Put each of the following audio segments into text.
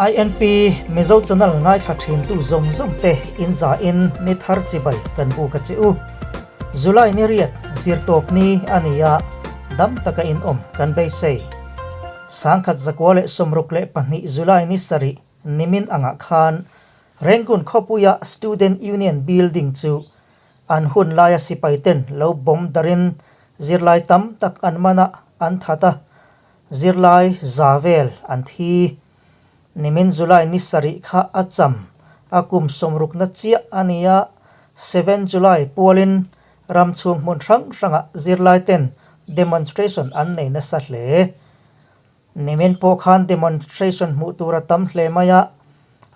INP Mizo Channel ngaithla thintu zawng zawng te in za in ni thar chibai kan buk a che u. July ni riat zirtawp ni a ni a, dam taka in awm kan beisei. 1962 July ni sarih nimin angah khan Rangoon khawpuia Student Union Building chu an hun laia sipai ten lo bomb darin zirlai tam tak an man a, an that a, zirlai za vel an thi. Nimin July ni sarih kha a cham, a kum sawmrukna chiah a ni a, seven July pualin ram chhung hmun hrang hrangah zirlai ten demonstration an nei nasa hle. Nimin pawh khan demonstration hmuh tur a tam hle mai a,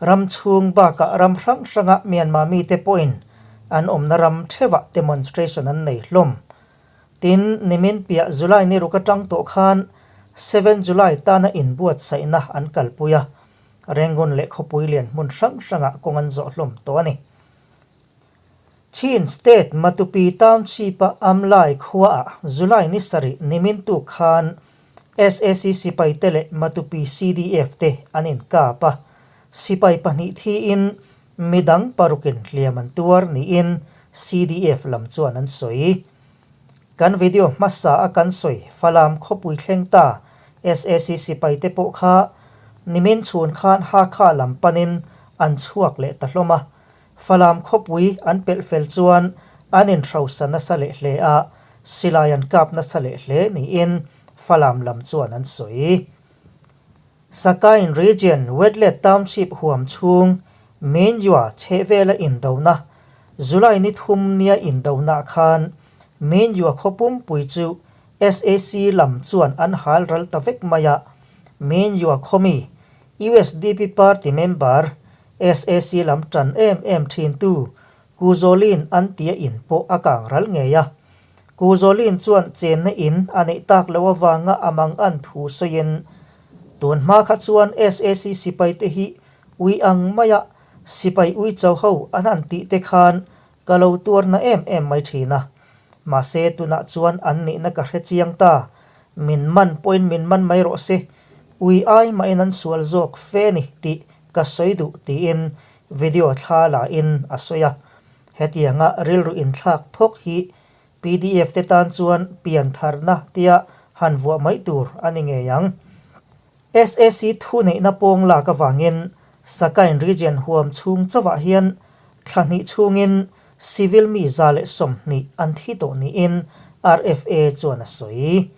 ram chhung bakah ram hrang hranga Myanmar mite pawhin an awmna ram theuhah demonstration an nei hlawm. Tin, nimin piah July ni ruk atang tawh khan seven July tana inbuatsaihna an kalpui a, Rangoon leh khawpui lian hmun hrang hrangah kawng an zawh hlawm tawh a ni. Chin State Matupi Township-a Amlai khuaah July ni sarih nimin tuk khan SAC sipaite leh Matupi CDF te an inkap a, sipai pahnih thiin midang parukin hliam an tuar niin CDF lam chuan an sawi. Kan video hmasa a kan sawi Falam khawpui thleng ta SAC sipaite pawh kha nimin chhun khan Hakha lam panin an chhuak leh ta hlawm a, Falam khawpui an pelh fel chuan an inhrosa nasa leh hle a, silai an kap nasa leh hle niin Falam lam chuan an sawi. Sakain Region Wetlet Township huam chhung Minjua chhehvela indona July ni thum nia indona khan Minjua khaw pumpui chu SAC lam chuan an hal ral ta vek mai a, Minjua khaw mi USDP party member SAC lam tan em em thintu Ku Zawlin an tia in pawh a kang ral ngei a. Ku Zawlin chuan chenna in a neih tak loh avanga a mang an thu sawiin, Tun hma kha chuan SAC sipai te hi ui ang maia sipai ui cho ho an han tih te khan ka lo tuarna em em mai thin a. Mahse tunah chuan an nihna ka hre chiang ta, min man pawhin min man mai rawh se, ui ai mahin an sual zawk fe ni tih Ka sawi duh tiin video thla la in a sawi a. Hetianga rilru inthlak thawk hi pdf te tan chuan pian tharna tia han vuah mai tur a ni ngei ang. SAC thu neihna pawng lak avangin Sakain Region huam chhung chauhah hian thla hnih chhungin civil mi 120 an thi tawh niin RFA chuan a sawi.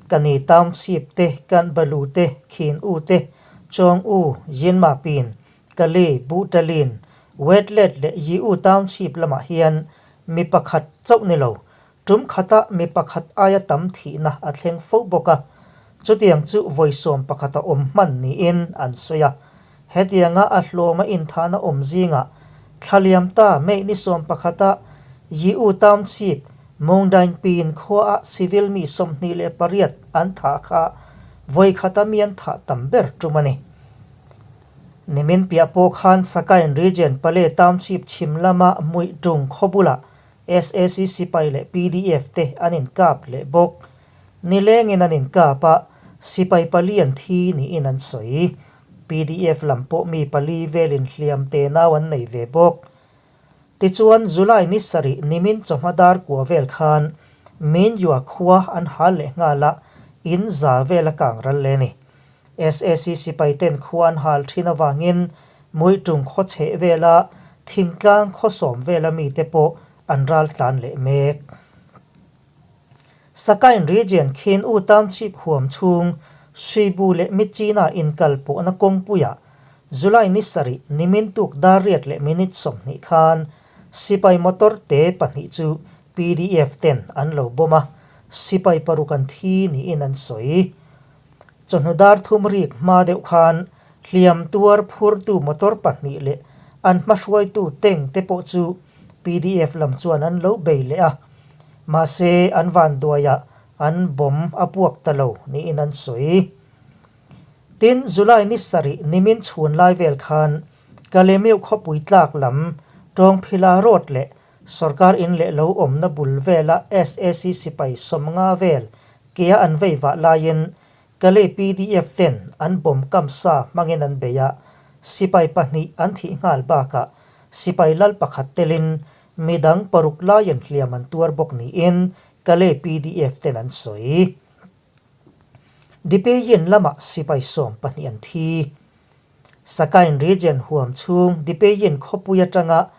Ka ni Township te, kan Balu te, Khin U te, Chawng U, Yinma Pin, Kali, Buhtalin, Wetlet leh Yi U Township lamah hian mi pakhat chauh ni lo, tum khata mi pakhat aia tam thihna a thleng fo bawk a. Chutiang chu vawi sawm pakhata awm hman niin an sawi a. Hetianga a hlawma inthahna awm zingah thlaliam ta May ni sawm pakhata Yi U Township, Mungdaing Pin khuaah civil mi 28 an thah kha vawi khata mi an thah tam ber tum a ni. Nimin piah pawh khan Sakain Region Pale Township chhim lama Muih Tung khaw bulah SAC sipai leh PDF te an inkap leh bawk. Nilengin an inkap a, sipai pali an thi niin an sawi. Pdf lam pawh mi pali velin hliam te nau an nei ve bawk. Tichuan, July ni sarih nimin chawhma dar kua vel khan Minjua khua an hal leh nghal a, in za vel a kang ral le ni. SAC sipai ten khua an hal thin avangin Muitung khaw chheh vela thingtlang khaw sawm vela mite pawh an ral tlan leh mek. Sakain Region Khin U Township huam chhung Suibu leh Myitkyina inkal pawhna kawngpuiah July ni sarih nimin tuk dar riat leh minute 20 khan sipai motor te pahnih chu PDF ten an lo bomb a, sipai paruk an thi niin an sawi. Chawhnu dar thum rik hma deuh khan hliam tuar phurtu motor pahnih leh an hmahruaitu tank te pawh chu PDF lam chuan an lo bei leh a, mahse an vanduaiah an bomb a puak ta lo niin an sawi. Tin, July ni sarih nimin chhun lai vel khan Kalemeu khawpui tlak lam Tawngphila Road leh Sorkar in leh lo awmna bul vela SAC sipai 50 vel kea an vei vah laiin Kalay PDF ten an bomb kam sa hmangin an bei a, sipai pahnih an thih nghal bakah sipai lal pakhat telin midang paruk laiin hliam an tuar bawk niin Kalay PDF ten an sawi. Dipeyin lamah sipai 12 an thi. Sakain Region huam chhung Dipeyin khawpui atanga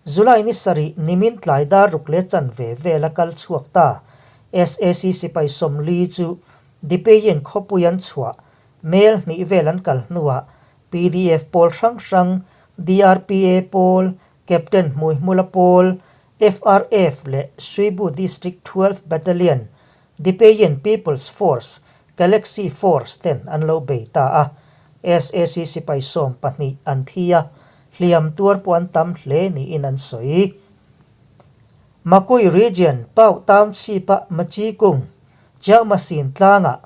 July ni sarih nimin tlai dar ruk leh chanve vela kal chhuak ta SAC sipai 40 chu Dipeyin khawpui an chhuah mel hnih vel an kal hnuah PDF pawl hrang hrang DRPA pawl, Captain Hmuihmula pawl, FRF leh Suibu District 12 Battalion Dipeyin People's Force, Galaxy Force ten an lo bei ta a, SAC sipai 12 an thi a, hliam tuar pawh an tam hle niin an sawi. Makui Region, Pau Township-a Machikung, Chiaumasin tlangah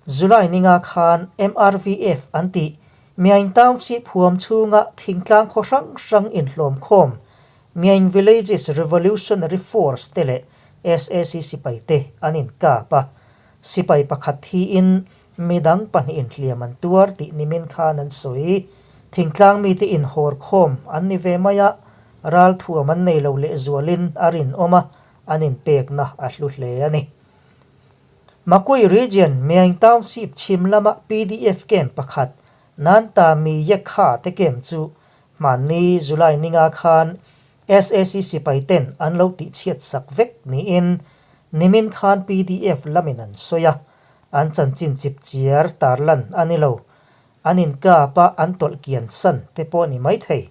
July ninga khan MRVF an tih Myaing Township huam chhunga thingtlang khaw hrang hrang inhlawmkhawm Myaing Villages Revolutionary Force te leh SAC sipai te an inkap a, sipai pakhat thiin midang pahnihin hliam an tuar tih nimin khan an sawi. Thingtlang mite inhawrkhawm an ni ve mai a, ralthuam an nei lo lehzualin a rinawm a, an inpekna a hlu hle a ni. Makui Region, Myaing Township chhim lama PDF camp pakhat, Nanta Mi Yekha te camp chu hmanni July ninga khan SAC sipai ten an lo tihchhiat sak vek niin nimin khan PDF lamin an sawi a, an chanchin chip chiar tarlan a ni lo. An inkap a an tawlh kian san te pawh a ni maithei.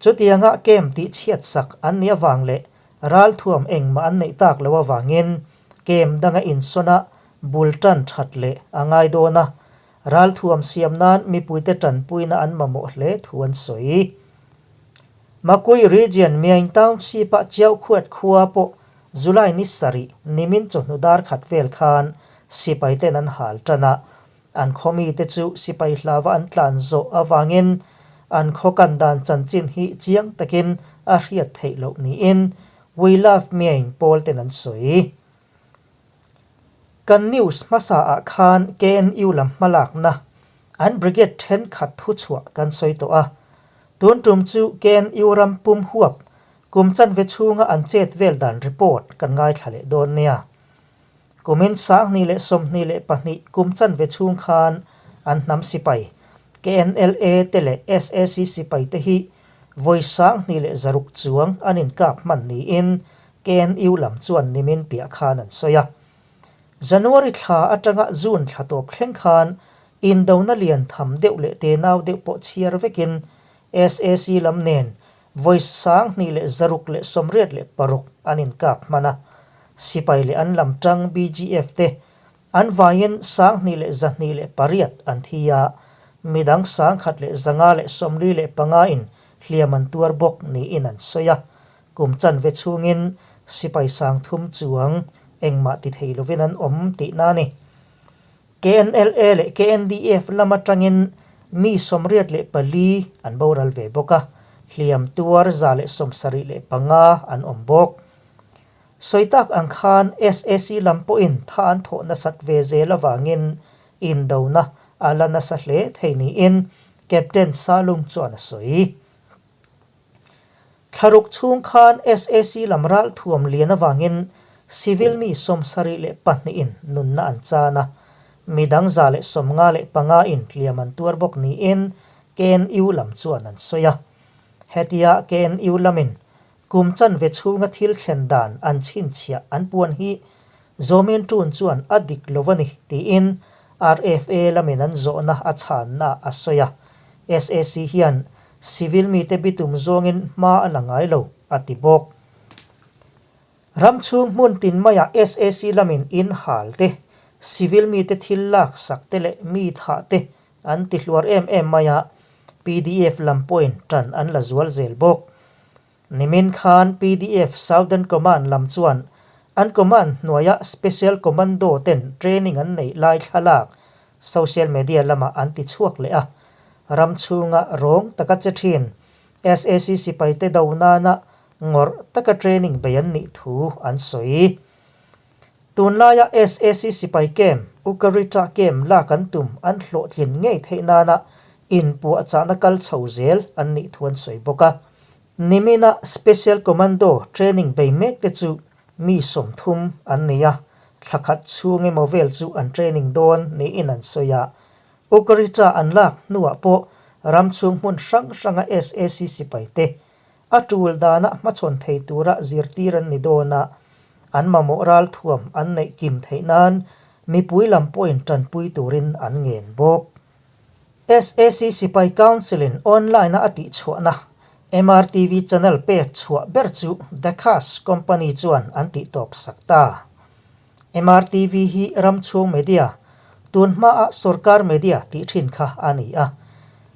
Chutianga camp tihchhiat sak an nih avang leh ralthuam engmah an neih tak loh avangin camp danga insawn a bul tan that leh a ngai dawn a, ralthuam siam nan mipuite tanpuina an mamawh hle thu an sawi. Makui Region Myaing Township-a Chiaukhuat khua pawh July ni sarih nimin chawhnu dar khat vel khan sipai ten an hal tan a, An khaw mite chu sipai hlava an tlan zawh avangin an khaw kan dan chanchin hi chiang takin a hriat theih loh niin We Love Myaing pawl ten an sawi. Kan news hmasa ah khan KNU lam hmalakna an brigade thenkhat thuchhuah kan sawi tawh a. Tun tum chu KNU ram pum huap kum chanve chhunga an chet vel dan report kan ngaithla leh dawn nia. Kumin 2022 kum chanve chhung khan an hnam sipai, KNLA te leh SAC sipai te hi vawi 1100 chuang an inkap hman niin KNU lam chuan nimin piah khan an sawi a. January thla atanga June thla tawp thleng khan indona lian tham deuh leh tenau deuh pawh chhiar vekin SAC lam nen Vawi 2186 an inkap hman a, sipai leh an lam tang BGF te an vaiin 2108 an thi a, midang 1145 in hliam an tuar bawk niin an sawi a, kum chanve chhungin sipai 3000 chuang engmah ti thei lovin an awm tihna a ni. KNLA leh KNDF lam atangin mi 84 an boral ve bawk a, hliam tuar 175 an awm bawk. Sawi tak ang khan SAC lam pawhin tha an thawh nasat ve zel avangin indona a la nasa hle thei niin Captain Salung chuan a sawi. Thlaruk chhung khan SAC lam ral thuam lian avangin civil mi 72 in nunna an chan a, midang 155 in hliam an tuar bawk niin KNU lam chuan an sawi a. Hetia KNU lamin kum chanve chhunga thil thlen dan an chhinchhiah an puan hi Zawmin Tun chuan a dik lo a ni tiin RFA lamin an zawhna a chhanna a sawi a. SAC hian Civil mite bitum zawngin hma a la ngai lo, a ti bawk. Ram chhung hmun tin maiah SAC lamin in hal te, civil mite thil lak sak te leh mi thah te an ti hluar em em mai a, PDF lam pawhin tan an la zual zel bawk. Nimin khan PDF Southern Command lam chuan an command hnuaia Special Commando ten training an neih lai thlalak social media lamah an ti chhuak leh a, ram chhunga rawng taka che thin SAC sipaite do nana ngawrh taka training bei an nih thu an sawi. Tunlaia SAC sipai camp, Ukarita camp lak an tum an hlawhtlin ngei theih nana inpuahchahna kal chho zel an nih thu an sawi bawk a. Nimina Special Commando training bei mek te chu mi 30 an ni a, thla khat chhung emaw vel chu an training dawn niin an sawi a. Ukarita an lak hnuah pawh ram chhung hmun hrang hranga SAC sipai te A tul dana hmachhawn thei tura zirtir an ni dawn a, an mamawh ralthuam an neih kim theih nan mipui lam pawhin tanpui turin an ngen bawk. SAC Sipai Council-in online-a a tihchhuahna MRTV channel pek chhuah ber chu The Khas Company chuan an tihtawp sak ta. MRTV hi ram chhung media, tun hmaa sorkar media tih thin kha a ni a.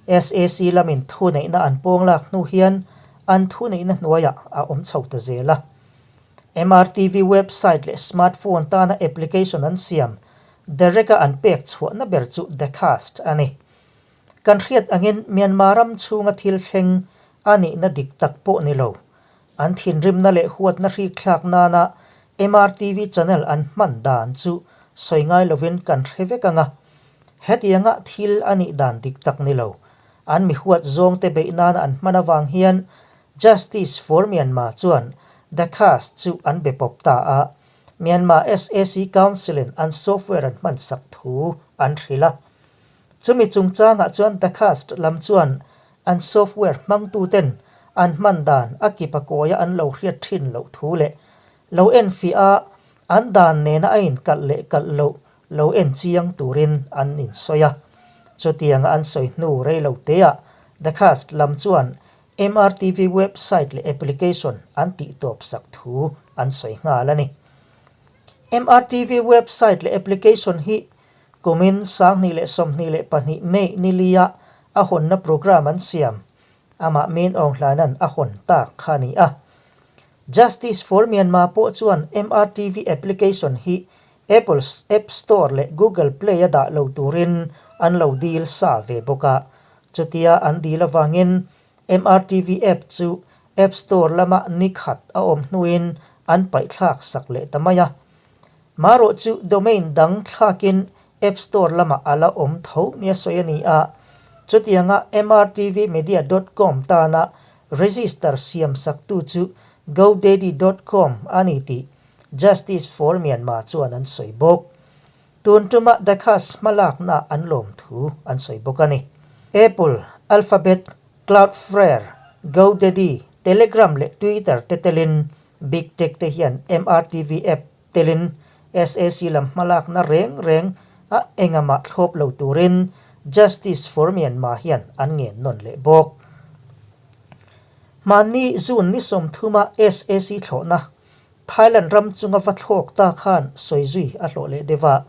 SAC lamin thuneihna an pawng lak hnu hian an thuneihna hnuaiah a awm chho ta zel a. MRTV website leh smartphone tana application an siam direct-a an pek chhuahna ber chu The Cast a ni. Kan hriat angin Myanmar ram chhunga thil thleng a nihna dik tak pawh ni lo. An thinrimna leh huatna hrikthlak nana MRTV channel an hman dan chu sawi ngai lovin kan hre vek ang a. Hetianga thil a nih dan dik tak ni lo. An mi huat zawngte beih nana an hman avang hian Justice for Myanmar chuan The Cast chu an be pawp ta a. Myanmar SAC Council-in an software an hmansak thu an hrilh a. Chumi chungchangah chuan The Cast lam chuan an software hmangtuten an hman dan a kip a kawia an lo hriat thin loh thu leh lo enfiah a, an dan nena a inkalh leh kalh loh lo en chiang turin an insawi a. Chutianga an sawi hnu rei lo teah The Cast lam chuan MRTV website leh application an tihtawp sak thu an sawi nghal a ni. MRTV website leh application hi Kumin 2022 May ni lia a hawnna programme an siam, amah Min Aung Hlaina'n a hawn tak kha a ni a. Justice for Myanmar pawh chuan MRTV application hi Apple App Store leh Google Play a dah lo turin an lo dil sa ve bawk a. Chutia an dil avangin MRTV app chu App Store lama ni khat a awm hnuin an paihthlak sak leh ta mai a. Marawh chu domain dang thlakin App Store lamah a la awm tho nia sawi a ni a, chutianga mrtvmedia dot com tana register siam saktu chu godaddy dot com a ni tih Justice for Myanmar chuan an sawi bawk. Tun tuma Dakhas hmalakna an lawm thu an sawi bawk a ni. Apple, Alphabet, Cloudflare, GoDaddy, Telegram leh Twitter te telin Big Tech te hian MRTV app telin SAC lam hmalakna reng reng a engamah thlawp lo turin Justice for Myanmar hian an ngen nawn leh bawk. Hmanni June ni 30 a SAC thlawhna Thailand ram chunga va thlawk ta khan sawi zui a hlawh leh deuh a.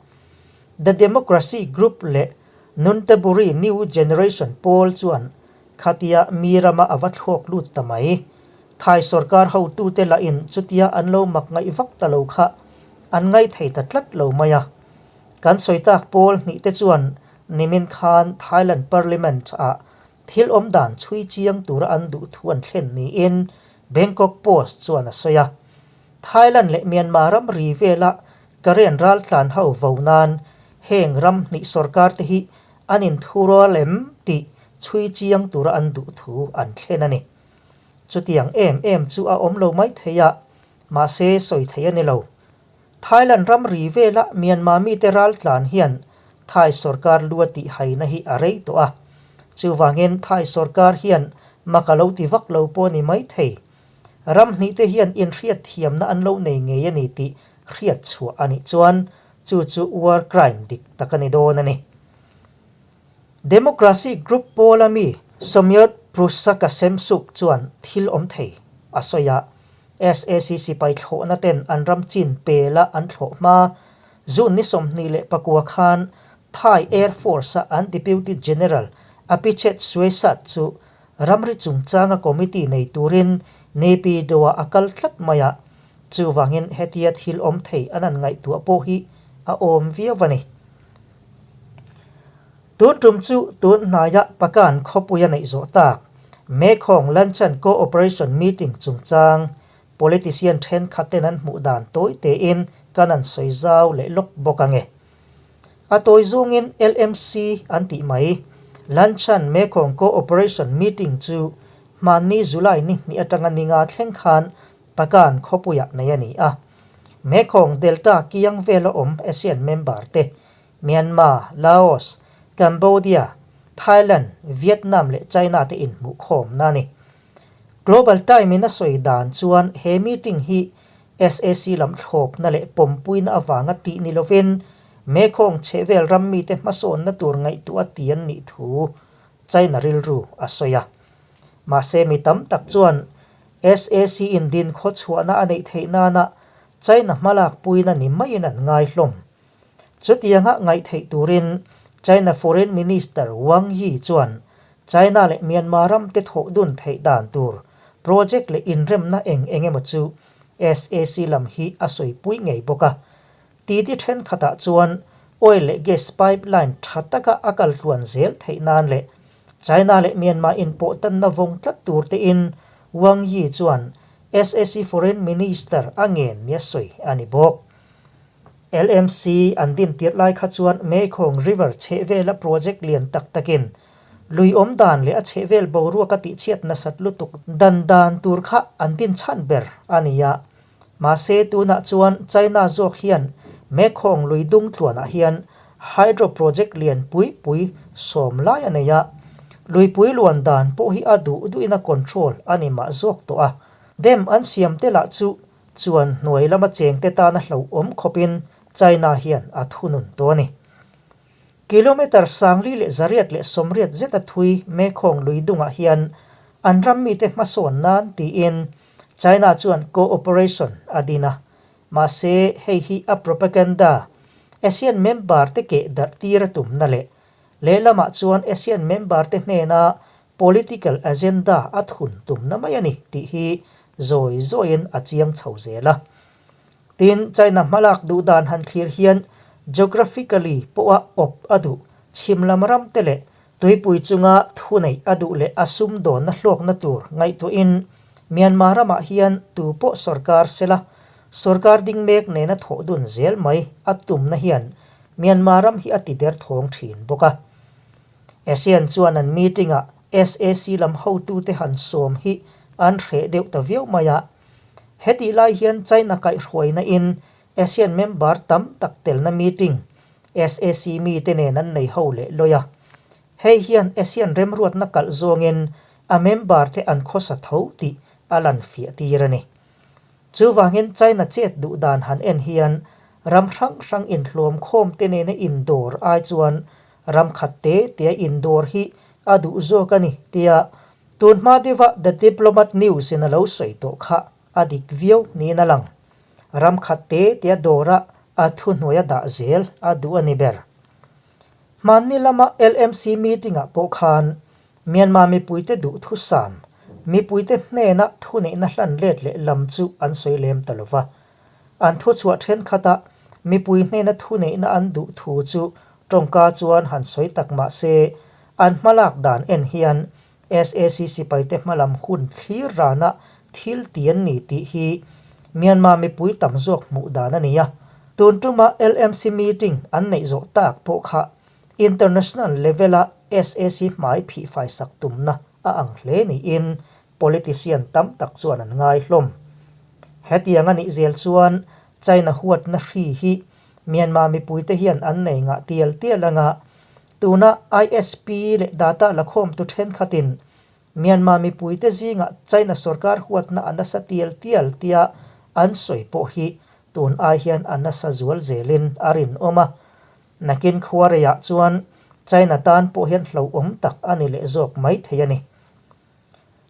The Democracy Group leh Nonthaburi New Generation pawl chuan khatia mi rama a va thlawk lut ta mai. Thai sorkar hotute lahin chutia an lo mak ngaih vak ta lo kha an ngai thei ta tlat lo mai a. Kan sawi tak pawl hnih te chuan nimin khan Thailand Parliament ah thil awm dan chhui chiang tura an duh thu an thlen niin Bangkok Post chuan a sawi a. Thailand leh Myanmar ram ri vela Karen raltlan ho vo nan heng ram hnih sorkar te hi an inthurual em tih chhui chiang tura an duh thu an thlen a ni. Chutiang em em chu a awm lo mai thei a, mahse sawi thei a ni lo. Thailand ram ri vela Myanmar mite raltlan hian Thai sorkar lu a tih haina hi a rei tawh a. Chuvangin Thai sorkar hian mak a lo ti vak lo pawh a ni mai thei. Ram hnih te hian inhriat thiamna an lo nei ngei a ni tih hriat chhuah a nih chuan chu chu war crime dik tak a ni dawn a ni. Democracy Group pawla mi Somyot Prusakasemsuk chuan thil awm thei a sawi a, SAC sipai thlawhna ten an ram chin pela an thlawh hma June ni 29 khan Thai Air Force-a an Deputy General Apichet Suesat chu ramri chungchanga committee nei turin Naypyidaw-ah a kal tlat mai a, chuvangin hetia thil awm thei an an ngaihtuah pawh hi a awm viau a ni. Tun tum chu tun hnaia Pakan khawpuia neih zawh tak Mekong Lanchan Cooperation Meeting chungchang politician thenkhat ten an hmuh dan tawi tein kan han sawi zau leh lawk bawk ange. A tawi zawngin LMC an tih mai, Lanchan Mekong Co-operation Meeting chu hmanni July ni hnih atanga ni nga thleng khan Pagan khawpuiah nei a ni a. Mekong Delta kiang vela awm ASEAN member te, Myanmar, Laos, Cambodia, Thailand, Vietnam leh China te inhmuhkhawmna a ni. Global Time in a sawi dan chuan he meeting hi sac lam thlawpna leh pawmpuina avanga tih ni lovin Mekong chhehvel ram mite hmasawnna tur ngaihtuah a ti an nih thu China rilru a sawi a. Mahse mi tam tak chuan sac in din khawchhuahna a neih theih nana China hmalakpuina ni maiin an ngai hlawm. Chutianga ngaih theih turin China Foreign Minister Wang Yi chuan China leh Myanmar ram te thawh dun theih dan tur project leh inremna eng eng emaw chu sac lam hi a sawipui ngei bawk a. Titi thenkhatah chuan oil leh gas pipeline tha taka a kal tluan zel theih nan leh China leh Myanmar inpawh tanna vawng tlat tur tein Wang Yi chuan sac Foreign Minister a ngen nia sawi a ni bawk. LMC an din tirh lai kha chuan Mekong River chhehvela project lian tak takin lui awm dan leh a chhehvel boruak a tihchhiat nasat lutuk dan dan tur kha an din chhan ber a ni a. Mahse tunah chuan China zawk hian Mekong lui dung tluanah hian hydro project lian pui pui sawm lai a nei a, luipui luan dan pawh hi a duh duhin a control a ni mah zawk tawh a. Dam an siam te lah chu chuan hnuai lama chengte tana hlauhawm khawpin China hian a thunun tawh a ni. Kilometre sangli leh zariat leh sawmriat zeta thui Mekong lui dungah hian an ram mite hmasawn nan tiin China chuan cooperation a din a, mahse hei hi a propaganda ASEAN member te keh darh tir a tumna leh lehlamah chuan ASEAN member te hnena Political agenda a thun tumna mai a ni tih hi zawi zawiin a chiang chho zel a. Tin, China hmalak duh dan han thlir hian geographically pawha awp a duh chhim lam ram te leh tuipui chunga thuneih a duh leh a sumdawnna hlawkna tur ngaihtuahin Myanmar ramah hian tu pawh sorkar sela sorkar ding mek nena thawh dun zel mai a tumna hian Myanmar ram hi a ti derthawng thin bawk a. ASEAN chuan an meeting-ah sac lam hotute han sawm hi an hreh deuh ta viau mai a. Hetih lai hian China kaihhruaina in ASEAN member tam tak telna meeting sac mite nen an nei ho leh lawi a. Hei hian ASEAN remruatna kalh zawngin a member te an khawsa tho tih a lan fiah tir a ni. Chuvangin China chet duh dan han en hian ram hrang hrang inhlawm khawm te nena indawr ai chuan ram khat te tea indawr hi a duh zawk a ni tia tunhma deuha The Diplomat News in a lo sawi tawh kha a dik viau niin a lang. Ram khat te tea dawra a thuhnuai a dah zel a duh a ni ber. Hmanni lama LMC meeting ah pawh khan Myanmar mipuite duhthusam, mipuite hnena thuneihna hlan let leh lam chu an sawi lem ta lova. An thuchhuah thenkhatah mipui hnena thuneihna an duh thu chu tawngka chuan han sawi tak mah se, an hmalak dan en hian sac sipaite hmalam hun thlir rana thil ti an ni tih hi Myanmar mipui tam zawk hmuh dan a ni a. Tun tuma LMC meeting an neih zawh tak pawh kha International level-a sac hmai phihfai sak tumna a ang hle niin politician tam tak chuan an ngai hlawm. Hetiang a nih zel chuan China huatna hri hi Myanmar mipuite hian an nei ngah tial tial anga tuna ISP leh data lakhawmtu thenkhatin Myanmar mipuite zingah China sorkar huatna a nasa tial tial tia an sawi pawh hi tun ai hian a nasa zual zelin a rinawm a. Nakin khuareiah chuan China tan pawh hian hlauhawm tak a ni leh zawk mai thei a ni.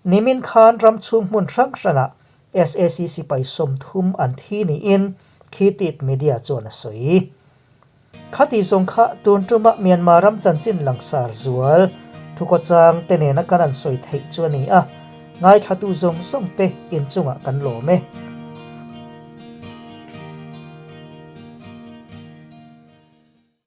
Nimin khan ram chhung hmun hrang hrangah sac sipai 30 an thi niin Khitit media chuan a sawi. Khati zawng kha tun tuma Myanmar ram chanchin langsar zual thukawchang te nena kan an sawi theih chu a ni a, ngaithlatu zawng zawng te inchungah kan lawm e.